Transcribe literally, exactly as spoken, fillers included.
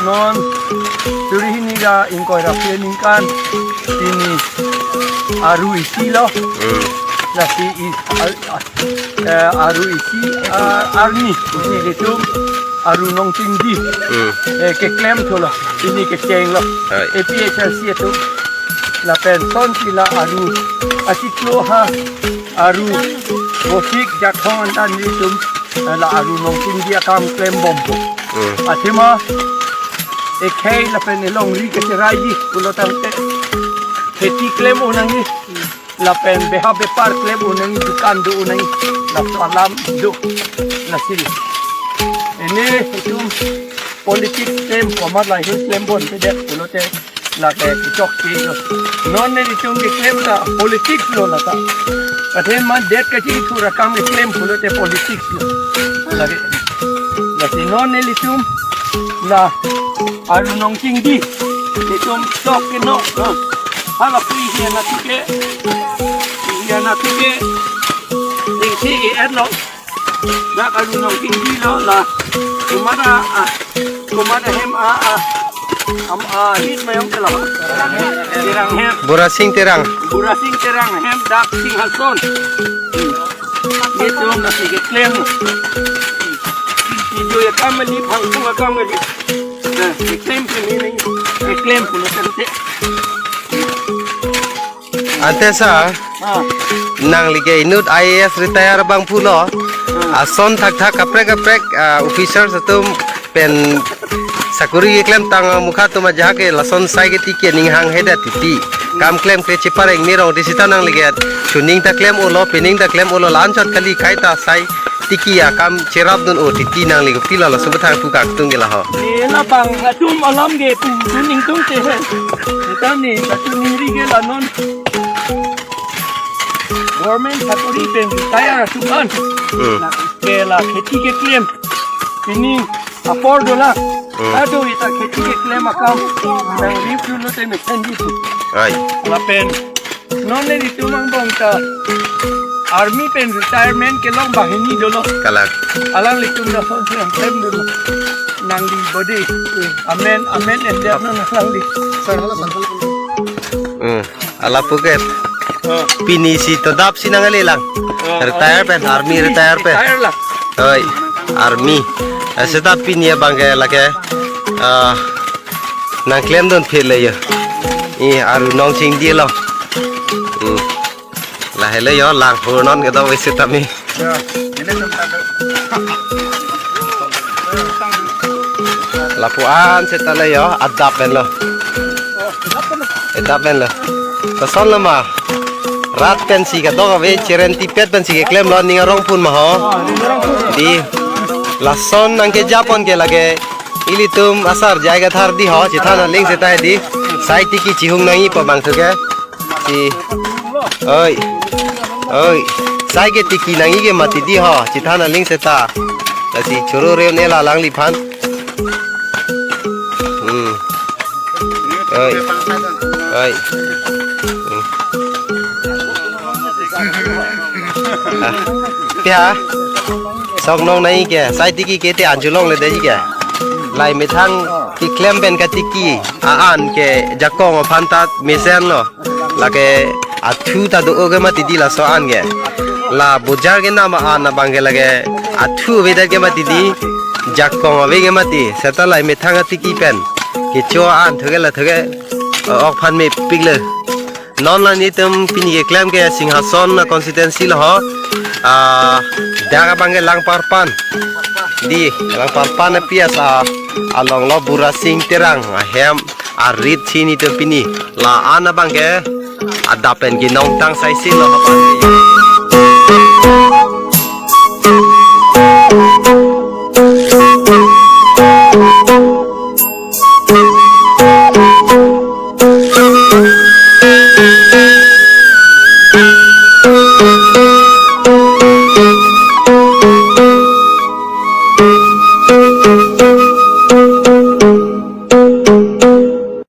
Non suri hini ra ingkoi ra pini ningkan, pini Aru isi lo. Hmm. Lasi i, a, a, eh, Aru isi, a, arni, isi itum Aru Nongchingdi. Hmm. Eh, keklem thulo, pini kecheng lo. Hai. A P H L C atum. Lapen son si la Aru achiklo ha, Aru Vosik Jakhong anta nelitum, eh, la Aru Nongchingdi akam klem bompo. Hmm. Athema ekhei lapen elongri kacheraiji pulo tangte kheti klem-o nangji. Lapen beha bepar klem-o nangji, dukan do-o nangji. Laso alam do. Lasi. Pini itum politics klem, komat lahei klem bompedet pulote lake kechokche lo. Non nelitum keklem ta politics lo lata. Athema det kachithur akam keklem pulote politics lo. Lake. Lasi non nelitum la Aru Nongchingdi. Itum chok ke no. Ha. Hala pui hi ana tuke. Hi ana tuke. Ning si i et lo. Dak Aru Nongchingdi lo la. Komat a, a, komat ahem a, a. Am a hit mayong ke lo. Terang hem. Burasing Terang. Burasing Terang hem dak Singhason. Itum lasi keklem. Ijo ya kam ni phangphung akam ni. Nah, keklem ke ni ning. Keklem pulo tangte. Ante sa, ah, nangli ke inut I A S retire abang pulo. Ah. Ason thakthak kaprek kaprek, ah, officers atum pen sakuri keklemtang amukha atum ajahak ke lason sai ketiki aning hanghedet titi. Kam klemkle chepareng mirong di sita nangli ke suning ta klem-o lo, pining ta klem-o lo, la-anchot kali kaita sai tiki akam cherapdun-o titi, nangli kopilo laso bethang pu kangtung ke la ho. Ni labang atum alam ke pudun ingtung te he. Sita ni atum ningri ke la non government sakuri pen retire atum an. Hmm. Ke la kheti keklem. Pini apor do la. Hmm. Ado ita kheti keklem akam nangri pulote mesen di tu. Ai. Lapen non nelitum angbong ta army pen retirement kelong banghini dolo. Kalang. Alanglitum lason si klem dolo. Nangli body. Amen, amen, and then non alangli. Hmm. Ala puket. Oh. Pini si todap si nangkali lang. Oh, retire pen, army retire pen. Retire la. Oi, army. Eh, seta pini abang ke lake, ah, nangklemdun phit le yo. I Aru Nongchingdi lo. Hmm. Lahelo yo, lang hur non kedo wesi tami. Ya, ini tentang. Lapu-an seta le yo, adap pen lo. Adap pen lo. Koson lo ma. Rat pensi kadokave, cherentipet pensi keklem lo, ning arong pun ma ho. Di lason nangkejapon ke lake ilitum asar jai kathar di ho, chethan aling seta di. Sai tiki chihung nangji pu abang thu ke. Si. Oi. Oi. Sai ketiki nangji ke mati di ho. Chethan aling seta. Lasi choro reon ela alangliphan. Hmm. Oi. Oi. Hmm. Ah. Pia. Sok nong nangji ke. Sai tiki ke te anchulong le de ke. Lai methang keklem pen katiki. A-an ke jakong aphan ta mesen lo. Lake athu ta do-o ke mati di laso an ke. La bojar kenam a-an abang ke lake athu avedet ke mati di, jakong ave ke mati. Seta lai methang atiki pen kecho an thoke la thoke, eh, ok aphan mepik le. Non la nelitum pini keklem ke Singhason a constituency lo ho. Ah, dak abang ke Langparpan. Di Langparpan a P S a along lo Burasing Terang ahem. arit si nelitum pini la-an abang ke adap pen kenong tang sai si lo hapan.